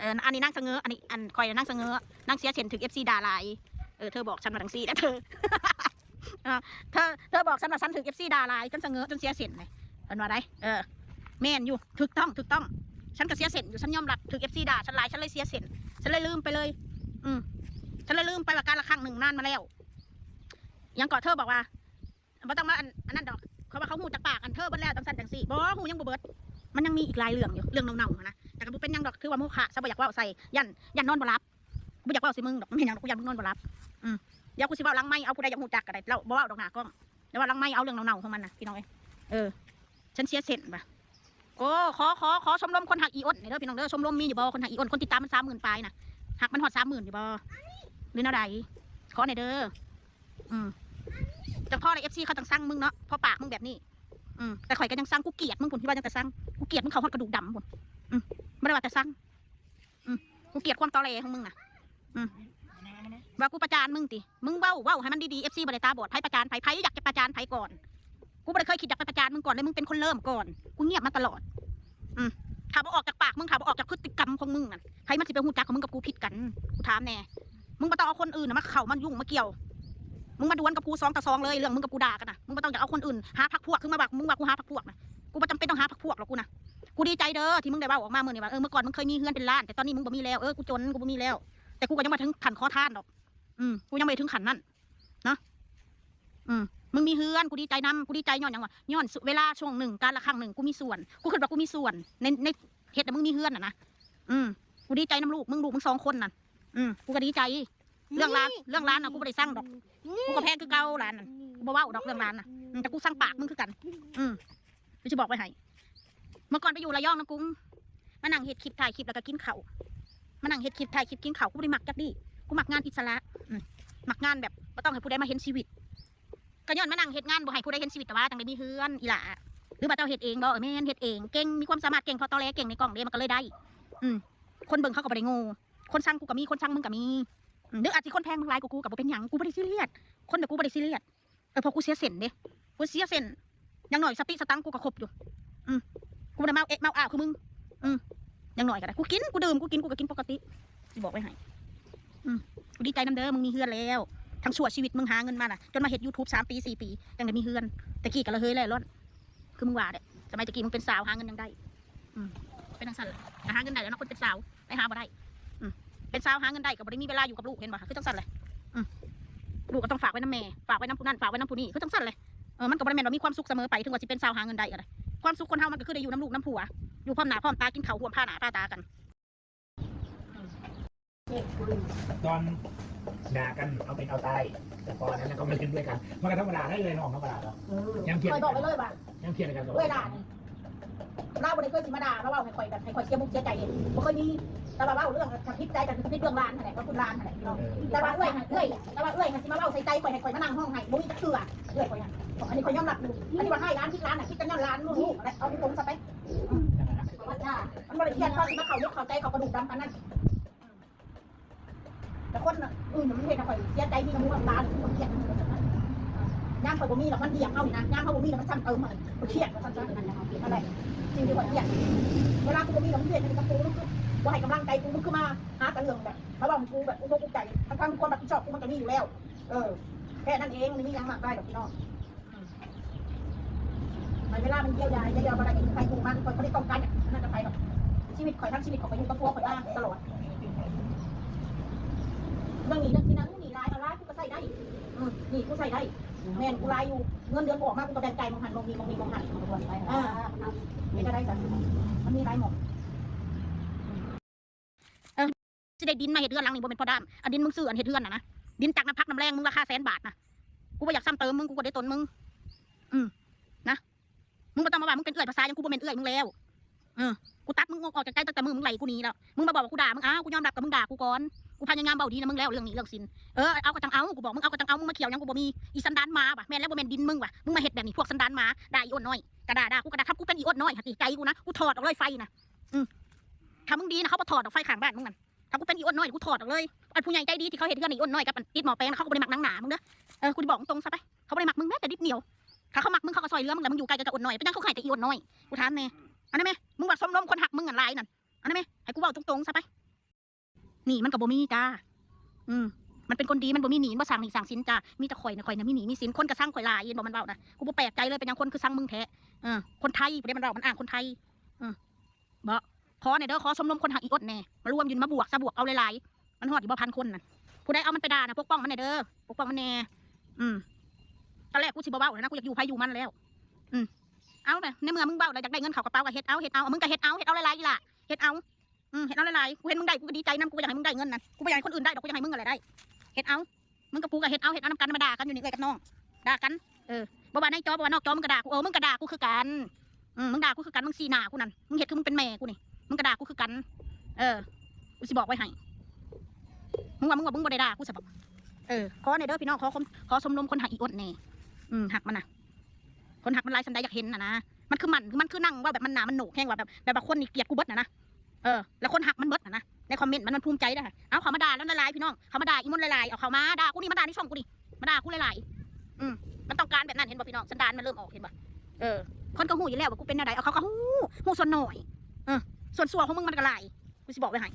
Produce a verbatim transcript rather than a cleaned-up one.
เออ อันนี้นางสะเงอ อันนี้ อันข่อยนางสะเงอ นางเสียเส้นถืกเอฟซีด่าหลาย เออ เธอบอกฉันมาจั่งซี้นะเธอ เออ เธอ เธอบอกฉันว่าฉันถืกเอฟซีด่าหลาย จนสะเงอ จนเสียเส้นเลย เพิ่นว่าได เออ แม่นอยู่ ถูกต้อง ถูกต้อง ฉันก็เสียเส้นอยู่ ฉันยอมรับ ถืกเอฟซีด่าฉันหลาย ฉันเลยเสียเส้น ฉันเลยลืมไปเลย อืม ฉันเลยลืมไปว่าการละครั้งหนึ่งนานมาแล้ว ยังเกาะเธอบอกว่า บ่ต้องมาอัน อันนั้นดอก เขาว่าเขาฮู้จากปากอันเธอเบิดแล้ว จั่งซั่นจั่งซี้ บ่ ฮู้ยังบ่เบิด มันยังมีอีกหลายเรื่องอยู่ เรื่องเน่าๆหั้นนะ แต่ก็บ่เป็นหยังดอก ถือว่าโมฆะซะ บ่อยากเว้าใส่ ย่าน ย่านนอนบ่หลับ บ่อยากเว้าใส่มึงดอก บ่เป็นหยังดอก กูย่านมึงนอนบ่หลับ อืม เดี๋ยวกูสิเว้าหลังไมค์ เอาผู้ใดอยากฮู้จักก็ได้ แล้วบ่เว้าดอกหน้ากล้อง แล้วเว้าหลังไมค์ เอาเรื่องเน่าๆของมันนะ พี่น้องเอ้ย เออ ฉันเสียเส้นว่ะ โอ้ ขอ ขอ ขอชมรมคนฮักอีอ้นหน่อยเด้อ พี่น้องเด้อ ชมรมมีอยู่บ่ คนฮักอีอ้น คนติดตามมันสามหมื่นปลายนะ ฮักมันฮอดสามหมื่นอยู่บ่ หรือแนวใด ขอหน่อยเด้อ อืม จั่งพอเลย เอฟซี เขาจั่งซังมึงเนาะ เพราะปากมึงแบบนี้ อืม แต่ข่อยก็ยังซัง กูเกลียดมึงพุ้น ที่ว่าจั่งแต่ซัง กูเกลียดมึงเข้าฮอดกระดูกดำพุ้น อืม บ่ได้ว่าแต่ซัง อืม กูเกลียดความตอแหลของมึงน่ะ อืม ว่ากูประจานมึงติ มึงเว้า เว้าให้มันดีๆ เอฟซี บ่ได้ตาบอด ไผประจานไผ ไผอยากจะประจานไผก่อน กูบ่ได้เคยคิดอยากไปประจานมึงก่อนเลย มึงเป็นคนเริ่มก่อน กูเงียบมาตลอด อืม ถ้าบ่ออกจากปากมึง ถ้าบ่ออกจากพฤติกรรมของมึงนั่น ไผมันสิไปฮู้จักของมึงกับกูผิดกัน กูถามแน่ มึงบ่ต้องเอาคนอื่นน่ะมาเข้ามายุ่งมาเกี่ยว มึงมาดวลกับกูสองต่อสองเลย เรื่องมึงกับกูด่ากันน่ะ มึงบ่ต้องอยากเอาคนอื่น หาพรรคพวก คือมาว่า มึงว่ากูหาพรรคพวกน่ะ กูบ่จำเป็นต้องหาพรรคพวกหรอกกูน่ะ กูดีใจเด้อ ที่มึงได้เว้าออกมามื้อนี้ว่า เออ เมื่อก่อนมึงเคยมีเฮือนเป็นล้าน แต่ตอนนี้มึงบ่มีแล้ว เออ กูจน กูบ่มีแล้ว แต่กูก็ยังบ่ถึงขั้นขอทานดอก อืม กูยังบ่ถึงขั้นนั้น เนาะ อืม มึงมีเฮือน กูดีใจนำ กูดีใจย้อนหยังวะ ย้อนเวลาช่วงหนึ่ง กาลครั้งหนึ่ง กูมีส่วน กูคิดว่ากูมีส่วน ใน ในเฮ็ดให้มึงมีเฮือนน่ะนะ อืม กูดีใจนำลูกมึง ลูกมึงสองคนนั่น อืม กูก็ดีใจ เรื่องหลาน เรื่องหลานน่ะ กูบ่ได้ซังดอก กูก็แพงคือเก่าหลานน่ะ กูบ่เว้าดอกเรื่องหลานน่ะ อืม แต่กูซังปากมึงคือกัน อืม กูสิบอกไว้ให้ เมื่อก่อนไปอยู่ระยองนะกุ้ง มานั่งเฮ็ดคลิป ถ่ายคลิป แล้วก็กินข้าว มานั่งเฮ็ดคลิป ถ่ายคลิป กินข้าว กูบ่ได้มักจักดี กูมักงานอิสระ อืม มักงานแบบบ่ต้องให้ผู้ใดมาเห็นชีวิต ก็ย้อนมานั่งเฮ็ดงานบ่ให้ผู้ใดเห็นชีวิต แต่ว่าจั่งได้มีเฮือน อีหล่า หรือว่าเจ้าเฮ็ดเองบ่ เออ แม่น เฮ็ดเอง เก่ง มีความสามารถเก่ง เพราะตอแหลเก่งในกล้องเด้ มันก็เลยได้ อืม คนเบิ่งเขาก็บ่ได้โง่ คนซังกูก็มี คนซังมึงก็มี อืม หรืออาจสิคนแพงมึงหลายกว่ากูก็บ่เป็นหยัง กูบ่ได้ซีเรียส คนแบบกูบ่ได้ซีเรียส เออ เพราะกูเสียเส้นเด้ กูเสียเส้น อย่างน้อยสติสตังค์กูก็ครบอยู่ อืม กูบ่ได้เมาเอะเมาอ้าวคือมึง อืม อย่างน้อยก็ได้ กูกิน กูดื่ม กูกิน กูก็กินปกติ สิบอกไว้ให้ อืม กูดีใจนำเด้อ มึงมีเฮือนแล้ว ทั้งชั่วชีวิตมึงหาเงินมาน่ะ จนมาเฮ็ดยูทูบสามปี สี่ปี จั่งได้มีเฮือน แต่กี้ก็ระเหยแล่ร่อน คือมึงว่าเด้ สมัยตะกี้มึงเป็นสาวหาเงินยังได้ อืม เป็นจั่งซั่นล่ะ ก็หาเงินได้แล้วเนาะ คนเป็นสาว ไปหาบ่ได้ อืม เป็นสาวหาเงินได้ก็บ่ได้มีเวลาอยู่กับลูก เห็นบ่ คือจั่งซั่นแหละ อืม ลูกก็ต้องฝากไว้นำแม่ ฝากไว้นำผู้นั้น ฝากไว้นำผู้นี้ คือจั่งซั่นแหละ เออ มันก็บ่ได้แม่นว่ามีความสุขเสมอไป ถึงว่าสิเป็นสาวหาเงินได้ก็ได้ ความสุขคนเฮามันก็คือได้อยู่นำลูกนำผัว อยู่พร้อมหน้าพร้อมตา กินข้าวร่วมผ้าหน้าผ้าตากัน ตอนด่ากันเอาเป็นเอาตาย แต่พออันนั้นก็มาเล่นด้วยกัน มันก็ธรรมดาได้เลยน้อง ธรรมดาเนาะ เออ ยังเถียง คอยบอกไปเลยว่า ยังเถียงกันกับ เวลานี่เราบ่ได้เคยสิมาด่ามาเว้าให้ข่อยแบบให้ข่อยเสียบุกเสียใจเองบ่เคยมีแต่ว่าเว้าเรื่องทำผิดใจกันคือผิดเรื่องร้านนั่นแหละก็คือร้านนั่นแหละพี่น้องแต่ว่าเอื้อยน่ะเอื้อยแต่ว่าเอื้อยน่ะสิมาเว้าใส่ใจข่อยให้ข่อยมานั่งห้องไห้บ่มีจักเทื่อเอื้อยข่อยน่ะอันนี้ข่อยยอมรับอยู่อันนี้ว่าให้ร้านผิดร้านน่ะผิดกันย้อนร้านลูกๆอะไรเอาตรงๆซะไปอืมมันบ่ได้เครียดเพราะสิมาเข้าอกเข้าใจเขากระดูกดำปานนั้น แต่คนน่ะอื่นน่ะมันเห็นข่อยเสียใจที่มันว่าตาหรือมันเครียดมันก็จะยามข่อยบ่มีแล้วมันเดียงเอานี่นะยามเขาบ่มีแล้วมันซ้ำเติมมาข่อยเครียดว่าซ้ำๆนั่นแหละนั่นแหละสิ่งที่ข่อยเครียดเวลากูบ่มีแล้วมันเครียดมันกับกูมันคือบ่ให้กำลังใจกูมันคือมาหาแต่เรื่องแบบมาเว้าให้กูแบบอุบกอุบใจทั้งๆที่ความรับผิดชอบกูมันก็มีอยู่แล้ว เออ แค่นั้นเองมันไม่มีหยังมากมายดอกพี่น้อง มันเวลามันเยียวยาเยียวยาอะไรกันไปกูมันคนไม่ได้ต้องการอย่างนั้นจะไปหรอกชีวิตข่อยทั้งชีวิตข่อยก็อยู่กับผัวข่อยมาตลอดเรื่องนี้เรื่องที่นั่นนี่หลายเอาหลายกูก็ใส่ได้อืมนี่กูใส่ได้แม่นกูหลายอยู่เงินเดือนกูออกมากูก็แบ่งใจมองหันมองนี้มองนี้มองหันอ่าไม่ได้ได้จ้ะมันมีหลายหมอง สิได้ดินมาเฮ็ดเฮือนหลังนี่บ่แม่นพอดามอันดินมึงซื้ออันเฮ็ดเฮือนน่ะนะดินจากน้ำพักน้ำแรงมึงราคาแสนบาทนะกูบ่อยากซ้ำเติมมึงกูก็ได้ตนมึง อืมนะมึงบ่ต้องมาว่ามึงเป็นเอื้อยภาษาหยังกูบ่แม่นเอื้อยมึงแล้วเออกูตัดมึงออกจากใจตั้งแต่มื้อมึงไล่กูหนีแล้วมึงมาบอกว่ากูด่ามึงอ้าวกูยอมรับกับมึงด่ากูก่อนกูพยายามเว้าดีนะมึงแล้วเรื่องหนี้เรื่องสินเออเอาก็จั่งเอากูบอกมึงเอาก็จั่งเอามึงมาเขียวหยังกูบ่มีอีสันดานหมาว่ะแม่นแล้วบ่แม่นดินมึงว่ะมึงมาเฮ็ดแบบนี้พวกสันดานหมาด่าอีอ้นน้อยก็ด่าด่ากูก็ด่าถ้ากูเป็นอีอ้นน้อยหั่นติใจกูนะกูถอดออกเลยไฟนะ อืมถ้ามึงดีนะเขาบ่ถอดดอกไฟข้างบ้านมึงนั่นถ้ากูเป็นอีอ้นน้อยกูถอดออกเลยอันผู้ใหญ่ใจดีที่เขาเฮ็ดเฮือนให้อีอ้นน้อยกับอันติดหม้อแปลงนะเขาก็บ่ได้มักหนังหนามึงเด้อเออกูสิบอกตรงๆซะไปเขาบ่ได้มักมึงแม้แต่นิดเดียวถ้าเขามักมึงเขาก็ซ่อยเหลือมึงแล้วมึงอยู่ไกลกับอ้นน้อยเป็นหยังเขาให้แต่อีอ้นน้อยกูถามแน่อันนั้นแม่มึงว่าชมรมคนฮักมึงอันหลายนั่นอันนั้นแม่ให้กูเว้าตรงๆซะไป หนี้มันก็บ่มีจ้า อืม มันเป็นคนดี มันบ่มีหนี้ มันบ่สร้างหนี้สร้างสินจ้า มีแต่ข่อยน่ะ ข่อยน่ะมีหนี้มีสิน คนก็ซังข่อยหลาย เห็นบ่มันเว้านะ กูบ่แปลกใจเลย เป็นหยังคนคือซังมึงแท้ เออ คนไทยผู้ใดมันเว้า มันอ้างคนไทย อืม บ่ ขอแหน่เด้อ ขอชมรมคนฮักอีอดแหน่ มารวมอยู่นี่ มาบวกซะ บวกเอาหลายๆ มันฮอดอยู่บ่ พันคนน่ะ ผู้ใดเอามันไปด่าน่ะ ปกป้องมันแหน่เด้อ ปกป้องมันแหน่ อืม ตอนแรกกูสิบ่เว้าแล้วนะ กูอยากอยู่ไผอยู่มันแล้ว อืม เอาแหม ในเมื่อมึงเว้าแล้วอยากได้เงินเข้ากระเป๋าก็เฮ็ดเอา เฮ็ดเอา มึงก็เฮ็ดเอา เฮ็ดเอาหลายๆ อีหล่า เฮ็ดเอา อืม เฮ็ดเอาหลายๆ กูเห็นมึงได้ กูก็ดีใจนำ กูบ่อยากให้มึงได้เงินนั่น กูบ่อยากให้คนอื่นได้ดอก กูอยากให้มึงนั่นแหละได้ เฮ็ดเอา มึงกับกูก็เฮ็ดเอา เฮ็ดเอานำกัน มาด่ากันอยู่นี่ เอื้อยกับน้อง ด่ากัน เออ บ่ว่าในจอ บ่ว่า นอกจอ มึงก็ด่ากู เออ มึงก็ด่ากูคือกัน อืม มึงด่ากูคือกัน มึงซี้หน้ากูนั่น มึงเฮ็ดคือมึงเป็นแม่กูนี่ มึงก็ด่ากูคือกัน เออ กูสิบอกไว้ให้ มึงว่า มึงว่า มึงบ่ได้ด่ากูซะบ่ เออ ขอแหน่เด้อพี่น้อง ขอคม ขอชมรมคนฮักอีอดแหน่ อืม ฮักมันน่ะ คนฮักมันหลายส่ำใดอยากเห็นน่ะนะ มันคือมัน มันคือนั่งเว้าแบบมันหน้ามันโหนกแฮง ว่าแบบ แบบว่าคนนี่เกลียดกูเบิดน่ะนะ เออ แล้วคนฮักมันเบิดน่ะนะ ในคอมเมนต์มัน มันภูมิใจเด้อ เอาเข้ามาด่าแล้วหลายๆ พี่น้อง เข้ามาด่าอีมนต์หลายๆ เอาเข้ามาด่ากูนี่ มาด่าในช่องกูนี่ มาด่ากูหลายๆ อืม มันต้องการแบบนั้น เห็นบ่พี่น้อง สันดานมันเริ่มออก เห็นบ่ เออ คนก็ฮู้อยู่แล้วว่ากูเป็นแนวใด เอาเขาก็ฮู้ ฮู้ส่วนน้อย เออ ส่วนซั่วของมึงมันก็หลาย กูสิบอกไว้ให้